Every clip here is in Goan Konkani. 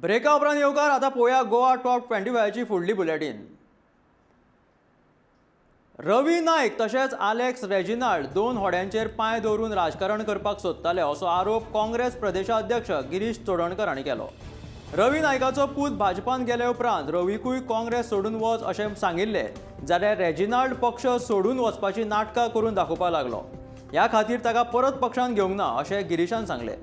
ब्रेका उपरांत येवकार. आतां पळोवया गोवा टॉप 25ची फुडली बुलेटीन. रवी नायक तशेंच आलेक्स रेजिनाल्ड दोन होड्यांचेर पांय दवरून राजकारण करपाक सोदताले असो आरोप काँग्रेस प्रदेशाध्यक्ष गिरीश चोडणकर हांणी केलो. रवी नायकाचो पूत भाजपान गेले उपरांत रवीकूय काँग्रेस सोडून वच अशें सांगिल्लें, जाल्यार रेजिनाल्ड पक्ष सोडून वचपाची नाटकां करून दाखोवपाक लागलो. ह्या खातीर ताका परत पक्षान घेवंक ना अशें गिरीशान सांगलें.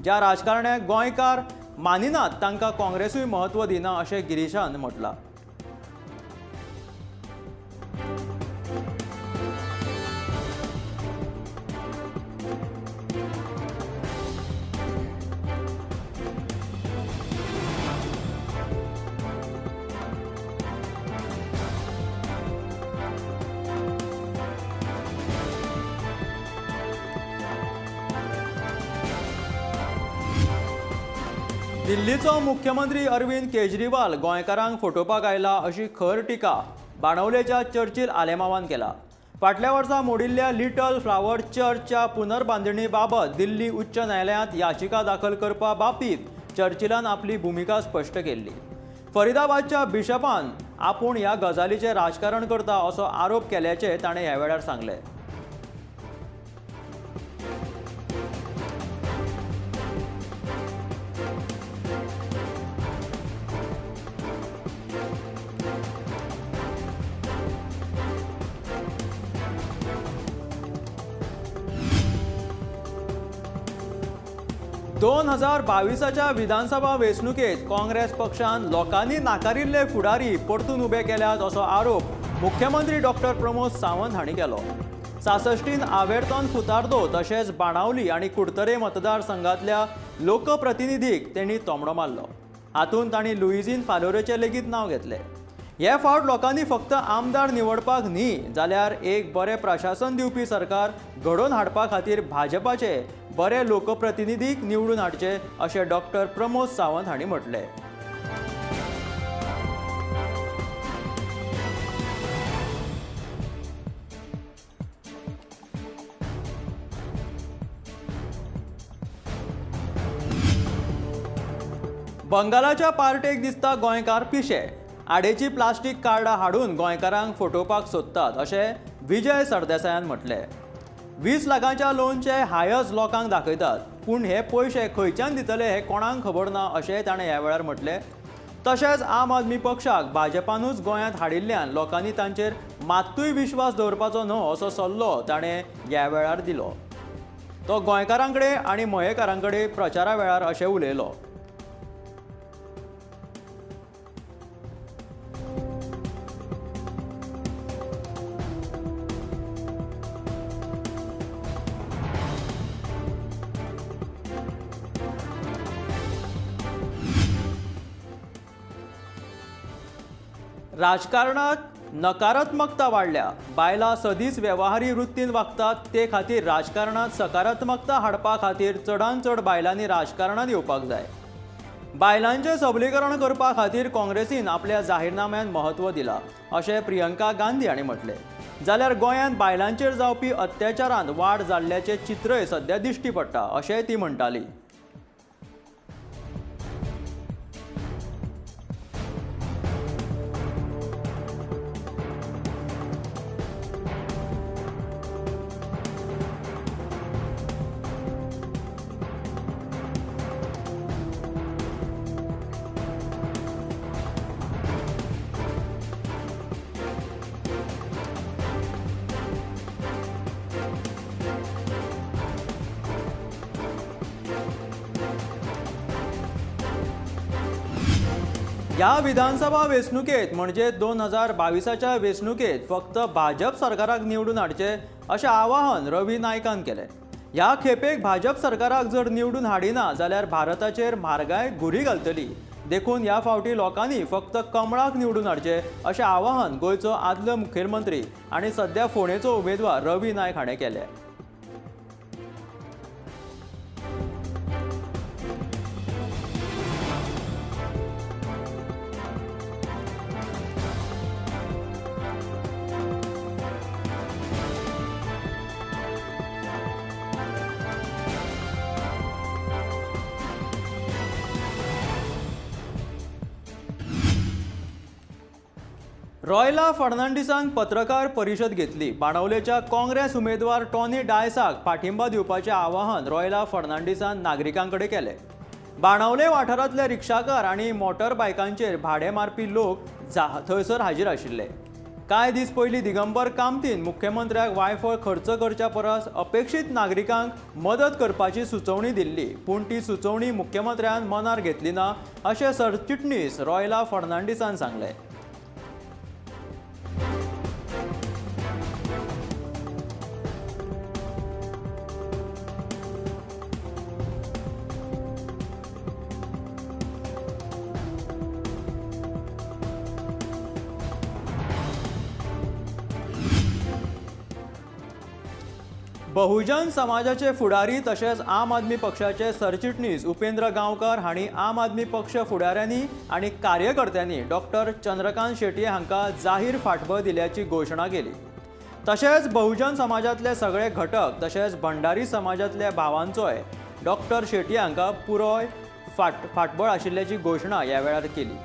ज्या राजकारण्याक गोंयकार मानिनात तांकां काँग्रेसूय म्हत्व दिना अशें गिरीशान म्हटलां. दिल्लीचो मुख्यमंत्री अरविंद केजरीवाल गोंयकारांक फटोवपाक आयला अशी खर टिका बाणावलेच्या चर्चिल आलेमावान केला. फाटल्या वर्सा मोडिल्ल्या लिटल फ्लावर चर्चच्या पुनर्बांदणी बाबत दिल्ली उच्च न्यायालयांत याचिका दाखल करपा बाबतींत चर्चिलान आपली भुमिका स्पश्ट केल्ली. फरिदाबादच्या बिशपान आपूण ह्या गजालीचें राजकारण करता असो आरोप केल्याचें ताणें ह्या वेळार सांगलें. दोन 2022च्या विधानसभा वेंचणुकेत काँग्रेस पक्षान लोकांनी नाकारिल्ले फुडारी परतून उबे केल्यात असो आरोप मुख्यमंत्री डॉक्टर प्रमोद सावंत हांणी केलो. सासश्टीन आवेर्तन फुतार्दो तशेंच बाणावली आनी कुडतरे मतदारसंघांतल्या लोकप्रतिनिधीक तेणी तोमणो मारलो. हातूंत तांणी लुईझीन फालोरेचें लेगीत नांव घेतलें. हे फावट लोकांनी फक्त आमदार निवडपाक न्ही जाल्यार एक बरें प्रशासन दिवपी सरकार घडोवन हाडपा खातीर भाजपाचे बरे लोकप्रतिनिधीक निवडून हाडचे अशें डॉक्टर प्रमोद सावंत हांणी म्हटलें. बंगालाच्या पार्टेक दिसता गोंयकार पिशे, आडेची प्लास्टीक कार्डां हाडून गोंयकारांक फटोवपाक सोदतात अशें विजय सरदेसायान म्हटलें. 20 लाखांच्या लोनचे हायस लोकांक दाखयतात, पूण हे पयशे खंयच्यान दितले हे कोणाक खबर ना अशें ताणें ह्या वेळार म्हटलें. तशेंच आम आदमी पक्षाक भाजपानूच गोंयांत हाडिल्ल्यान लोकांनी तांचेर मात्तूय विश्वास दवरपाचो न्हय असो सल्लो ताणें ह्या वेळार दिलो. तो गोंयकारां कडेन आनी मयेकारां कडेन प्रचारा वेळार अशें उलयलो. राजकारणात नकारात्मकता वाडल्या, बायलां सदींच वेव्हारी वृत्तीन वागतात, ते खातीर राजकारणात सकारात्मकता हाडपा खातीर चडान चड बायलांनी राजकारणात येवपाक जाय. बायलांचें सबलीकरण करपा खातीर काँग्रेसीन आपल्या जाहीरनाम्यान म्हत्व दिलां अशें प्रियंका गांधी हांणी म्हटलें. जाल्यार गोंयांत बायलांचेर जावपी अत्याचारांत वाड जाल्ल्याचें चित्रय सद्या दिश्टी पडटा अशेंय ती म्हणटाली. ह्या विधानसभा वेंचणुकेत म्हणजे 2022च्या वेंचणुकेत फक्त भाजप सरकाराक निवडून हाडचें अशें आवाहन रवी नायकान केलें. ह्या खेपेक भाजप सरकाराक जर निवडून हाडिना जाल्यार भारताचेर म्हारगाय घुरी घालतली, देखून ह्या फावटी लोकांनी फक्त कमळाक निवडून हाडचें अशें आवाहन गोंयचो आदलो मुखेलमंत्री आनी सद्या फोंडेचो उमेदवार रवी नायक हाणें केलें. रॉयला फर्नांडीसान पत्रकार परिशद घेतली. बाणावलेच्या काँग्रेस उमेदवार टॉनी डायसाक पाठिंबा दिवपाचें आवाहन रॉयला फर्नांडीसान नागरिकां कडेन केलें. बाणावले वाठारांतले रिक्षाकार आनी मोटर बायकांचेर भाडें मारपी लोक थंयसर हाजीर आशिल्ले. कांय दीस पयलीं दिगंबर कामतीन मुख्यमंत्र्याक वायफळ खर्च करच्या परस अपेक्षीत नागरिकांक मदत करपाची सुचोवणी दिल्ली, पूण ती सुचोवणी मुख्यमंत्र्यान मनार घेतली ना अशें सरचिटणीस रॉयला फर्नांडीसान सांगलें. बहुजन समाजाचे फुडारी तशेंच आम आदमी पक्षाचे सरचिटणीस उपेंद्र गांवकर हांणी आम आदमी पक्ष फुडाऱ्यांनी आनी कार्यकर्त्यांनी डॉक्टर चंद्रकांत शेटये हांकां जाहीर फाटबळ दिल्याची घोशणा केली. तशेंच बहुजन समाजांतले सगळे घटक तशेंच भंडारी समाजांतल्या भावांचोय डॉक्टर शेटये हांकां पुराय फाटबळ आशिल्ल्याची घोशणा ह्या वेळार केली.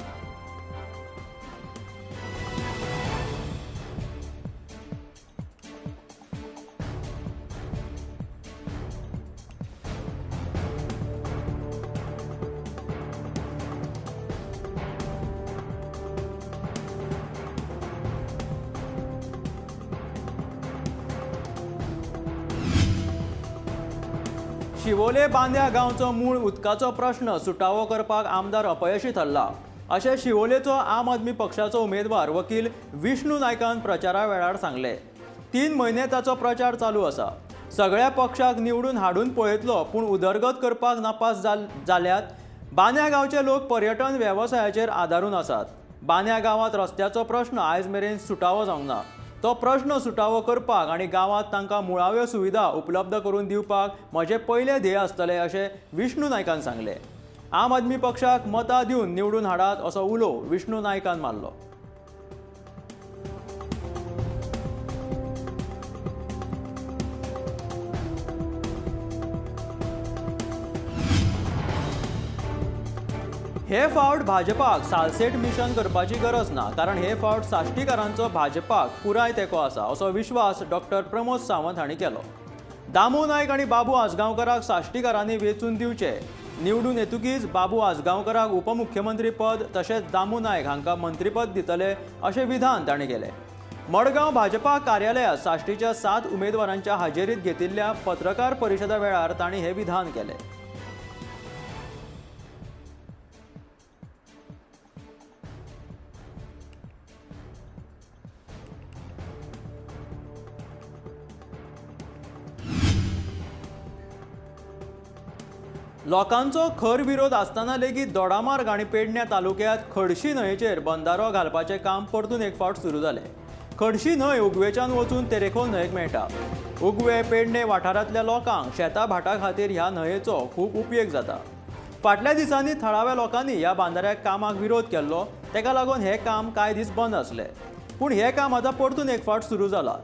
शिवोले बांद्या गांवचो मूळ उदकाचो प्रश्न सुटावो करपाक आमदार अपयशी थारला अशें शिवोलेचो आम आदमी पक्षाचो उमेदवार वकील विष्णू नायकान प्रचारा वेळार सांगलें. 3 म्हयने ताचो प्रचार चालू आसा. सगळ्या पक्षाक निवडून हाडून पळयतलो, पूण उदरगत करपाक नापास जाल्यात. बांद्या गांवचे लोक पर्यटन वेवसायाचेर आदारून आसात. बांद्या गांवांत रस्त्याचो प्रश्न आयज मेरेन सुटावो जावंक ना. तो प्रश्न सुटावो करपाक आनी गांवांत तांकां मुळाव्यो सुविधा उपलब्ध करून दिवपाक म्हजें पयलें ध्येय आसतलें अशें विष्णू नायकान सांगलें. आम आदमी पक्षाक मतां दिवन निवडून हाडात असो उलो विष्णू नायकान मारलो. हे फावट भाजपाक सालसेट मिशन करपाची गरज ना, कारण हे फावट साश्टीकारांचो भाजपाक पुराय तेंको आसा असो विश्वास डॉक्टर प्रमोद सावंत हांणी केलो. दामू नायक आनी बाबू आजगांवकराक साश्टीकारांनी वेंचून दिवचे. निवडून येतकीच बाबू आजगांवकराक उपमुख्यमंत्री पद तशेंच दामू नायक हांकां मंत्रीपद दितले अशें विधान तांणी केलें. मडगांव भाजपा कार्यालयांत साश्टीच्या 7 उमेदवारांच्या हाजेरीत घेतिल्ल्या पत्रकार परिशदा वेळार तांणी हें विधान केलें. लोकांचो खर विरोध आसतना लेगीत दोडामार्ग आनी पेडण्या तालुक्यांत खडशी न्हंयेचेर बंदारो घालपाचें काम परतून एक फावट सुरू जालें. खडशी न्हंय उगवेच्यान वचून तेरेखोल न्हंयेक मेळटा. उगवे पेडणे वाठारांतल्या लोकांक शेता भाटा खातीर ह्या न्हंयेचो खूब उपयोग जाता. फाटल्या दिसांनी थळाव्या लोकांनी ह्या बांदाऱ्याक कामाक विरोध केल्लो, ताका लागून हें काम कांय दीस बंद आसलें. पूण हें काम आतां परतून एक फावट सुरू जालां.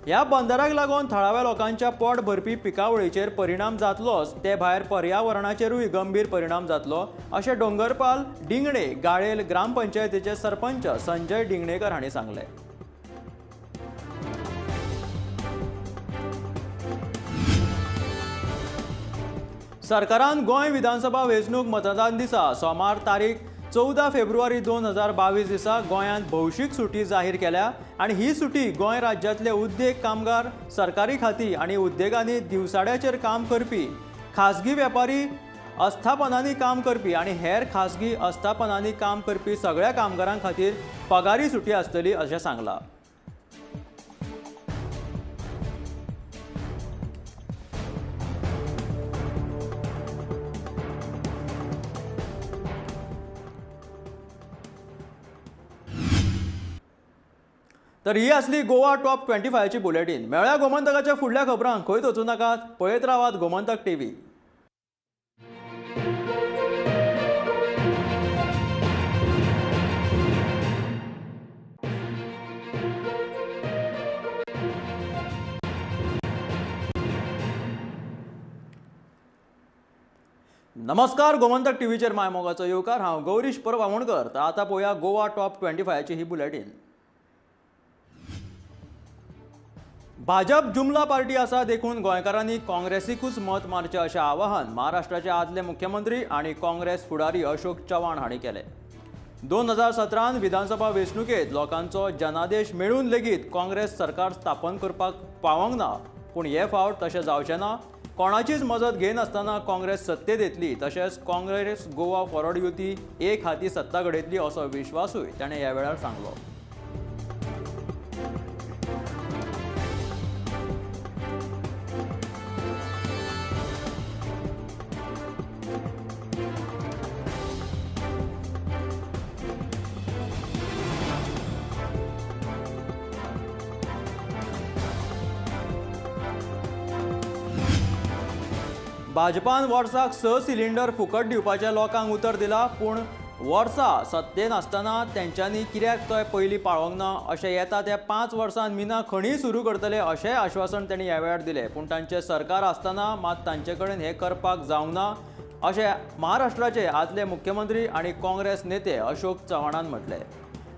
ह्या बंदराक लागून थळाव्या लोकांच्या पोट भरपी पिकावळीचेर परिणाम जातलोच, ते भायर पर्यावरणाचेरूय गंभीर परिणाम जातलो अशें डोंगरपाल डिंगणे गाळेल ग्रामपंचायतीचे सरपंच संजय डिंगणेकर हांणी सांगलें. सरकारान गोंय विधानसभा वेंचणूक मतदान दिसा सोमार तारीख 14 फेब्रुवारी 2022 दिसा गोंयांत भौशीक सुटी जाहीर केल्या आनी ही सुटी गोंय राज्यांतले उद्देग कामगार, सरकारी खाती आनी उद्देगांनी दिवसाड्याचेर काम करपी, खाजगी वेपारी आस्थापनांनी काम करपी आनी हेर खाजगी आस्थापनांनी काम करपी सगळ्या कामगारां खातीर पगारी सुटी आसतली अशें सांगलां. तर ही आसली गोवा टॉप 25ची बुलेटीन. मेळ्या गोमंतकाच्या फुडल्या खबरांक खंयच वचूं नाकात, पळयत रावात गोमंतक टीव्ही. नमस्कार, गोमंतक टीव्हीचेर माय मोगाचो येवकार. हांव गौरीश परब आमोणकर. तर आतां पळोवया गोवा टॉप 25ची ही बुलेटीन. भाजप जुमला पार्टी आसा देखून गोंयकारांनी काँग्रेसीकूच मत मारचें अशें आवाहन महाराष्ट्राचे आदले मुख्यमंत्री आनी काँग्रेस फुडारी अशोक चव्हाण हांणी केलें. 2017 विधानसभा वेंचणुकेंत लोकांचो जनादेश मेळून लेगीत काँग्रेस सरकार स्थापन करपाक पावंक ना, पूण हे फावट तशें जावचें ना. कोणाचीच मजत घेनासतना काँग्रेस सत्तेत येतली, तशेंच काँग्रेस गोवा फॉरवर्ड युती एक हाती सत्ता घडयतली असो विश्वासूय ताणें ह्या वेळार सांगलो. भाजपान वर्साक 6 सिलिंडर फुकट दिवपाचें लोकांक उतर दिला, पूण वर्सा सत्तेन आसतना तेंच्यांनी कित्याक तो पयलीं पाळोवंक ना अशें येता त्या 5 वर्सांत मिना खणी सुरू करतले अशेंय आश्वासन तांणी ह्या वेळार दिलें. पूण तांचें सरकार आसतना मात तांचे कडेन हें करपाक जावंक ना अशें महाराष्ट्राचे आदले मुख्यमंत्री आनी काँग्रेस नेते अशोक चव्हाणान म्हटलें.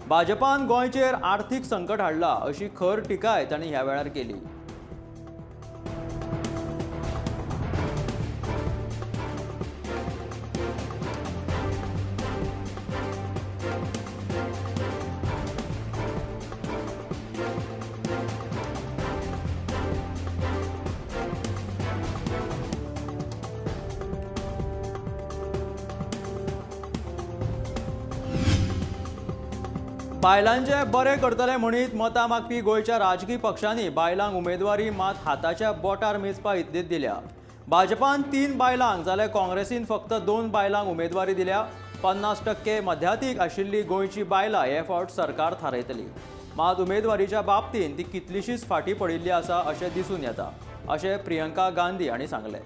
भाजपान गोंयचेर आर्थीक संकट हाडलां अशी खर टिकाय तांणी ह्या वेळार केली. बायलांचे बरे करतले म्हणीत मतां मागपी गोंयच्या राजकी पक्षांनी बायलांक उमेदवारी मात हाताच्या बोटार मेजपा इतलीच दिल्या. भाजपान 3 बायलांक जाल्यार काँग्रेसीन फक्त 2 बायलांक उमेदवारी दिल्या. 50% मध्यातीक आशिल्ली गोंयची बायलां हे फावट सरकार थारायतली, मात उमेदवारीच्या बाबतींत ती कितलीशीच फाटीं पडिल्ली आसा अशें दिसून येता अशें प्रियंका गांधी हांणी सांगलें.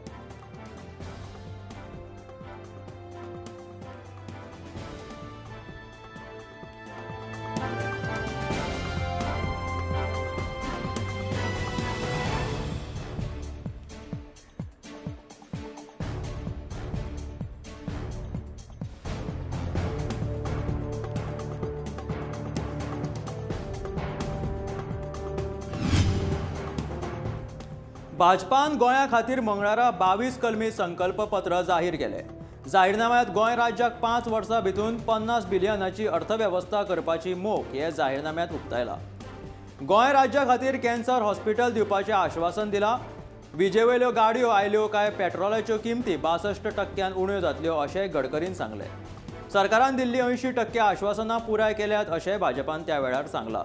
भाजपान गोंया खातीर मंगळारा 22 कलमी संकल्पपत्र जाहीर केलें. जाहीरनाम्यांत गोंय राज्याक 5 वर्सां भितर 50 बिलियनाची अर्थवेवस्था करपाची मोख हे जाहीरनाम्यांत उक्तायला. गोंय राज्या खातीर कॅन्सर हॉस्पिटल दिवपाचें आश्वासन दिलां. विजेवेल्यो गाडयो आयल्यो काय पेट्रोलाच्यो किमती 62% उण्यो जातल्यो अशें गडकरीन सांगलें. सरकारान दिल्ली 80% आश्वासनां पुराय केल्यात अशें भाजपान त्या वेळार सांगलां.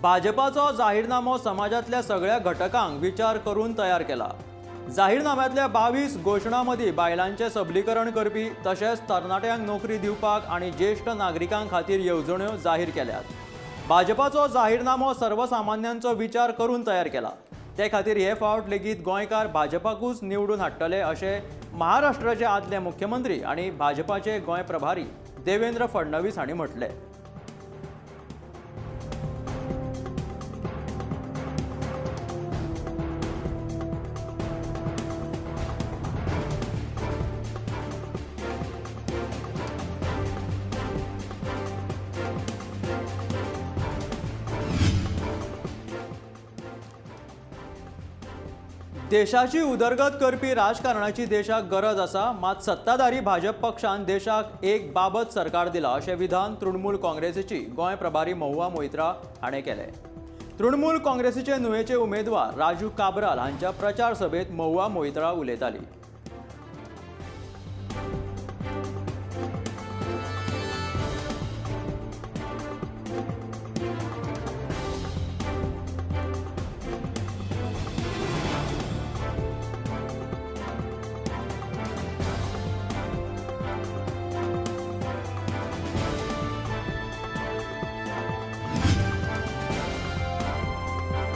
भाजपाचो जाहीरनामो समाजांतल्या सगळ्या घटकांक विचार करून तयार केला. जाहीरनाम्यांतल्या 22 घोशणां मदीं बायलांचें सबलीकरण करपी तशेंच तरणाट्यांक नोकरी दिवपाक आनी ज्येश्ठ नागरिकां खातीर येवजण्यो जाहीर केल्यात. भाजपाचो जाहीरनामो सर्वसामान्यांचो विचार करून तयार केला. ते खातीर हे फावट लेगीत गोंयकार भाजपाकूच निवडून हाडटले अशें महाराष्ट्राचे आदले मुख्यमंत्री आनी भाजपाचे गोंय प्रभारी देवेंद्र फडणवीस हांणी म्हटलें. देशाची उदरगत करपी राजकारणाची देशाक गरज आसा, मात सत्ताधारी भाजप पक्षान देशाक एक बाबत सरकार दिला अशें विधान तृणमूल काँग्रेसीची गोंय प्रभारी महुआ मोइत्रा हाणें केलें. तृणमूल काँग्रेसीचे नुवेचे उमेदवार राजू काब्राल हांच्या प्रचार सभेत महुआ मोइत्रा उलयताली.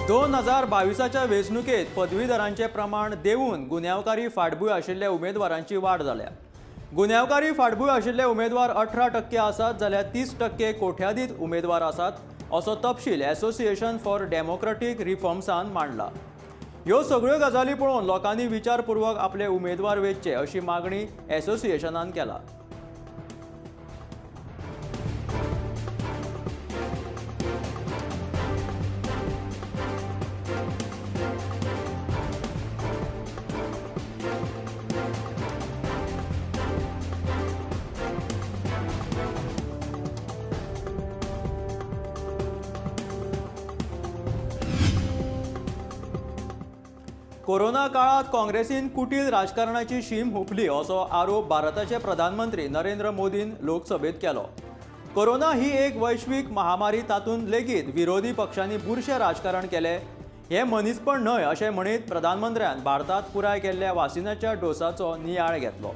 दोन 2022 वेंचणुकेत पदवीधरांचें प्रमाण देंवून गुन्यांवकारी फाटभूंय आशिल्ल्या उमेदवारांची वाड जाल्या. गुन्यांवकारी फाटभूंय आशिल्ले उमेदवार 18% आसात जाल्यार 30% कोठ्यादीत उमेदवार आसात असो तपशील असोसिएशन फॉर डेमोक्रेटीक रिफॉर्म्सान मांडला. ह्यो सगळ्यो गजाली पळोवन लोकांनी विचारपूर्वक आपले उमेदवार वेंचचे अशी मागणी असोसिएशनान केला. कोरोना काळात काँग्रेसीन कुटील राजकारणाची शीम हुपली असो आरोप भारताचे प्रधानमंत्री नरेंद्र मोदीन लोकसभेत केलो. कोरोना ही एक वैश्वीक महामारी, तातूंत लेगीत विरोधी पक्षांनी बुरशें राजकारण केलें हें मनीसपण न्हय अशें म्हणीत प्रधानमंत्र्यान भारतांत पुराय केल्ल्या वासिनाच्या डोसाचो नियाळ घेतलो.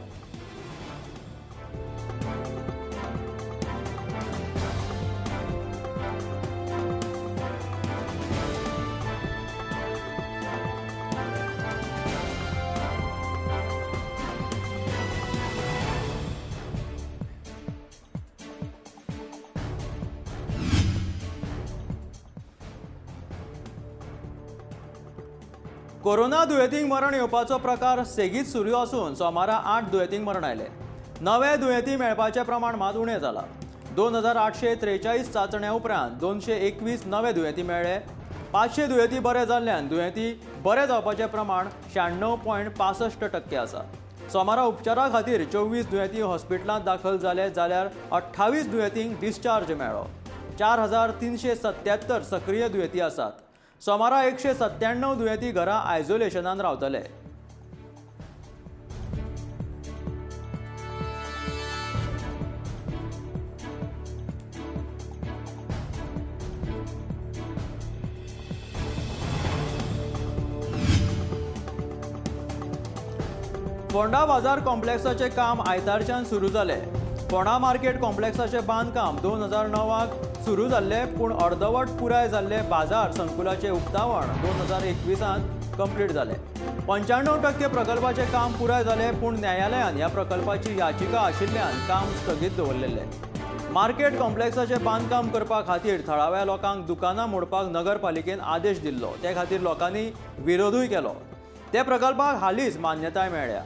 कोरोना दुयेंतींक मरण येवपाचो प्रकार सेगीत सुरू आसून सोमारा 8 दुयेंतींक मरण आयलें. नवे दुयेंती मेळपाचें प्रमाण मात उणें जालां. 2843 चांचण्या उपरांत 221 नवे दुयेंती मेळ्ळे. 500 दुयेंती बरे जाल्ल्यान दुयेंती बरे जावपाचें प्रमाण 96.65% आसा. सोमारा उपचारा खातीर 24 दुयेंती हॉस्पिटलांत दाखल जाले जाल्यार 28 दुयेंतींक डिस्चार्ज मेळ्ळो. 4377 सक्रीय दुयेंती आसात. सोमारा 197 दुयेंती घरा आयसोलेशनान रावतले. फोंडा बाजार कॉम्प्लेक्साचें काम आयतारच्यान सुरू जालें. फोंडा मार्केट कॉम्प्लेक्साचें बांदकाम 2009 सुरू जाल्लें, पूण अर्दवट पुराय जाल्ले बाजार संकुलाचें उक्तावण 2021 कंप्लीट जालें. 95% प्रकल्पाचें काम पुराय जालें, पूण न्यायालयान ह्या प्रकल्पाची याचिका आशिल्ल्यान काम स्थगीत दवरलेलें. मार्केट कॉम्प्लेक्साचें बांदकाम करपा खातीर थळाव्या लोकांक दुकानां मोडपाक नगरपालिकेन आदेश दिल्लो. ते खातीर लोकांनी विरोधूय केलो. त्या प्रकल्पाक हालींच मान्यताय मेळ्ळ्या.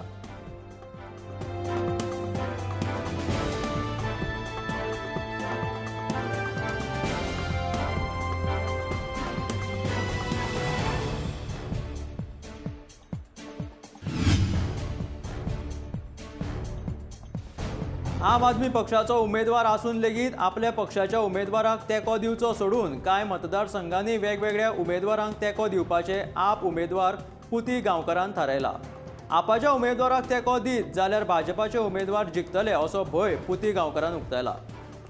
आम आदमी पक्षाचो उमेदवार आसून लेगीत आपल्या पक्षाच्या उमेदवाराक तेंको दिवचो सोडून कांय मतदारसंघांनी वेगवेगळ्या उमेदवारांक तेंको दिवपाचे आप उमेदवार पुती गांवकारान थारायला. आपाच्या उमेदवाराक तेंको दीत जाल्यार भाजपाचे उमेदवार जिखतले असो भंय पुती गांवकारान उक्तायला.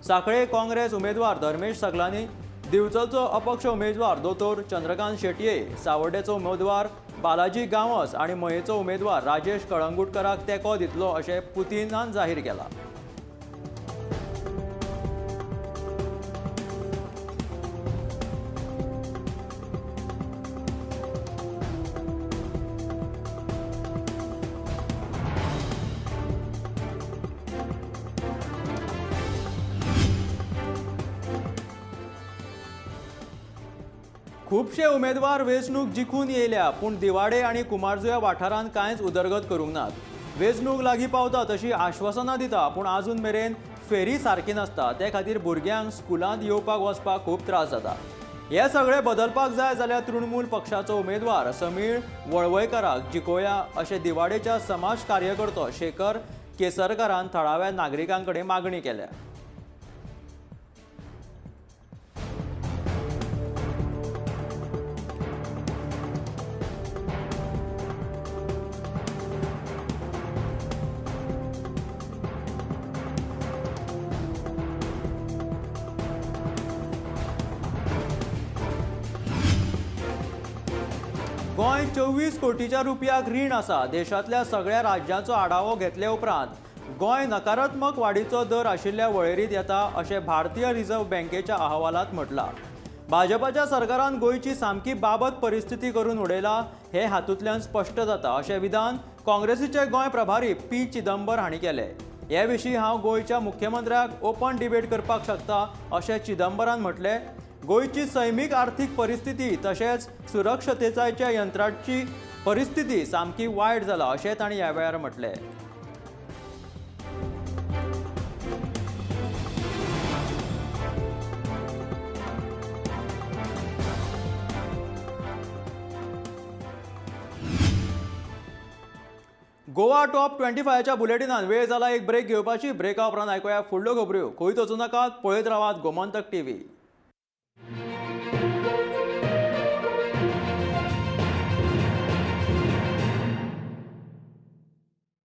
सांखळे काँग्रेस उमेदवार धर्मेश सगलानी, दिवचलचो अपक्ष उमेदवार दोतोर चंद्रकांत शेटये, सावर्डेचो उमेदवार बालाजी गांवस आनी मयेचो उमेदवार राजेश कळंगुटकराक तेंको दितलो अशें पुतीनान जाहीर केलां. खुबशे उमेदवार वेंचणूक जिखून येयल्या, पूण दिवाडे आनी कुमारजुया वाठारांत कांयच उदरगत करूंक नात. वेंचणूक लागीं पावता तशी आश्वासनां दिता, पूण आजून मेरेन फेरी सारकी नासता. ते खातीर भुरग्यांक स्कुलांत येवपाक वचपाक खूब त्रास जाता. हे सगळे बदलपाक जाय जाल्यार तृणमूल पक्षाचो उमेदवार समीर वळवयकाराक जिखोवया अशें दिवाडेच्या समाज कार्यकर्तो शेखर केसरकारान थळाव्या नागरिकां कडेन मागणी केल्या. गोंय 24 कोटीच्या रुपयाक रीण आसा. देशांतल्या सगळ्या राज्यांचो आढावो घेतले उपरांत गोंय नकारात्मक वाडीचो दर आशिल्ल्या वळेरींत येता अशें भारतीय रिझर्व्ह बँकेच्या अहवालांत म्हटलां. भाजपाच्या सरकारान गोंयची सामकी बाबत परिस्थिती करून उडयला हें हातूंतल्यान स्पश्ट जाता अशें विधान काँग्रेसीचे गोंय प्रभारी पी चिदंबर हांणी केलें. हे विशीं हांव गोंयच्या मुख्यमंत्र्याक ओपन डिबेट करपाक शकता अशें चिदंबरान म्हटलें. गोंयची सैमीक आर्थीक परिस्थिती तशेंच सुरक्षतेच्या यंत्राची परिस्थिती सामकी वायट जाला अशें तांणी ह्या वेळार म्हटलें. गोवा टॉप 25च्या बुलेटिनान वेळ जाला एक ब्रेक घेवपाची. ब्रेका उपरांत आयकुया फुडल्यो खबऱ्यो. खंयच वचूं नाकात, पळयत रावात गोमंतक टीव्ही.